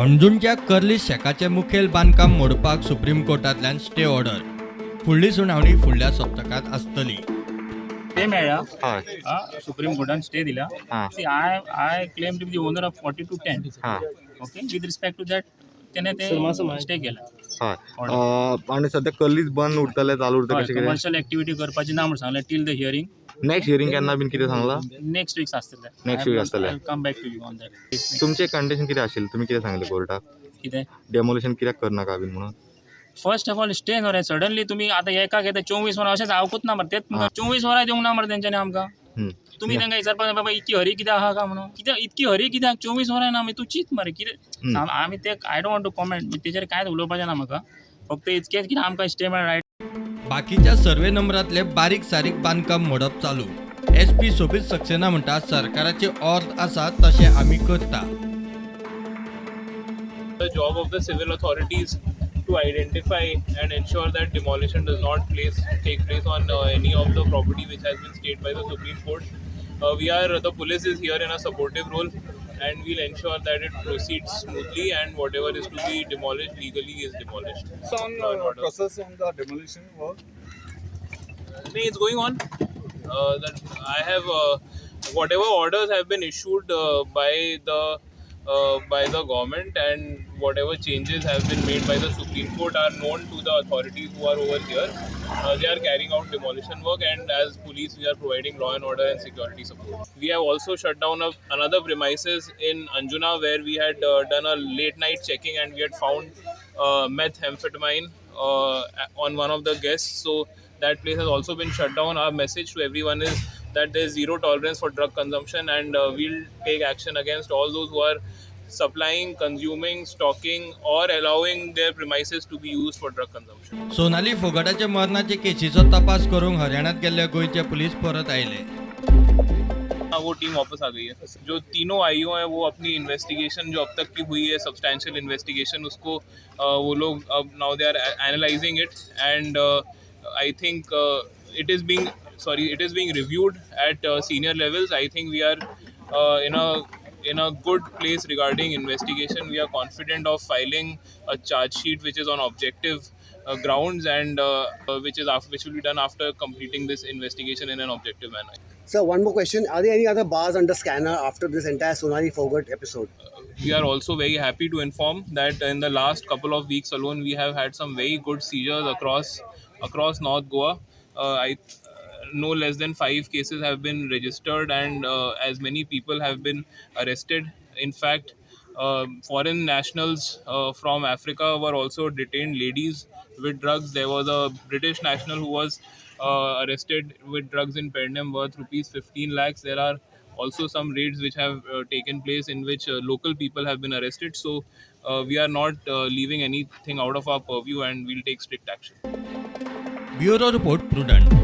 हणजूणच्या curly शॅकाचें मुखेल बांदकाम मोडपाक सुप्रीम कोर्टांतल्यान स्टे ऑर्डर. फुडली सुनावणी फुडल्या सप्तकांत आसतली. स्टे मेळ्ळा. हय. सुप्रीम कोर्टान स्टे दिला. हां. See, I claim to be the owner of 4210. Okay, with respect to that तेणे ते स्टे केला. हय, आनी सद्या कर्लीच बंद उरतले, चालू उरतले, कशें कितें? कमर्शियल एक्टिविटी करपाची ना म्हूण सांगलें till the hearing. Next hearing केन्ना बीन कितें सांगलां? नेक्स्ट वीक आसतलें. Next week आसतलें. Come back to you on that. तुमचें कंडिशन कितें आशिल्लें? तुमी कितें सांगलें कोर्टाक? कितें? डेमोलिशन कित्याक करनाका बीन म्हणून. फर्स्ट ऑफ ऑल स्टे न्हू रे. सडनली तुमी आतां एकाक येता 24 वरां अशें जावकूच ना मरे. तेच तुमकां 24 वरां दिवंक ना मरे तेंच्यांनी आमकां. तुमी तांकां विचारपाक जाय, बाबा, इतकी हरी कित्याक आहा काय म्हणून. कित्याक इतकी हरी कित्याक? 24 वरां ना मागीर तूं चीत मरे कितें. आमी ते I don't want to comment. तेजेर कांयच उलोवपाचें ना म्हाका. फक्त इतकेंच की आमकां स्टे मेळ्ळा, रायट. बाकीच्या सर्वे नंबरांतले बारीक सारीक बांदकाम मोडप चालू. एसपी सोबीत सक्सेना म्हणटा, सरकाराचे ऑर्द आसा तशें आमी करता. The job of the civil authorities to identify and ensure that demolition does not place take place on any of the property which has been stayed by the Supreme Court. We are the police is here in a supportive role, and we'll ensure that it proceeds smoothly and whatever is to be demolished legally is demolished. On Law and order. Process on the demolition work? No, it's going on. That I have whatever orders have been issued by the government and whatever changes have been made by the Supreme Court are known to the authorities who are over here. They are carrying out demolition work, and as police, we are providing law and order and security support. We have also shut down another premises in Anjuna where we had done a late night checking and we had found methamphetamine on one of the guests. So that place has also been shut down. Our message to everyone is that there is zero tolerance for drug consumption, and we'll take action against all those who are supplying, consuming, stocking, or allowing their premises to be used for drug consumption. Sonali फोगाटाच्या मरणाचे केशीचो तपास करूंक हरियाणात गेल्ले गोंयचे police परत आयले. हाँ, वो team वापस आ गई है. जो तीनों आईओ हैं, वो अपनी इन्वेस्टिगेशन जो अब तक की हुई है, सब्सटैंशियल इन्वेस्टिगेशन, उसको वो लोग अब now they are analyzing it and I think it is being, sorry, it is being reviewed at senior levels. I think we are in a good place regarding investigation. We are confident of filing a charge sheet which is on objective grounds and which will be done after completing this investigation in an objective manner. Sir, one more question. Are there any other bars under scanner after this entire Sonali Phogat episode? We are also very happy to inform that in the last couple of weeks alone, we have had some very good seizures across North Goa. I No less than five cases have been registered and as many people have been arrested. In fact, foreign nationals from Africa were also detained, ladies with drugs. There was a British national who was arrested with drugs in Pernem worth ₹15 lakhs. There are also some raids which have taken place in which local people have been arrested. So we are not leaving anything out of our purview and we'll take strict action. Bureau report, Prudent.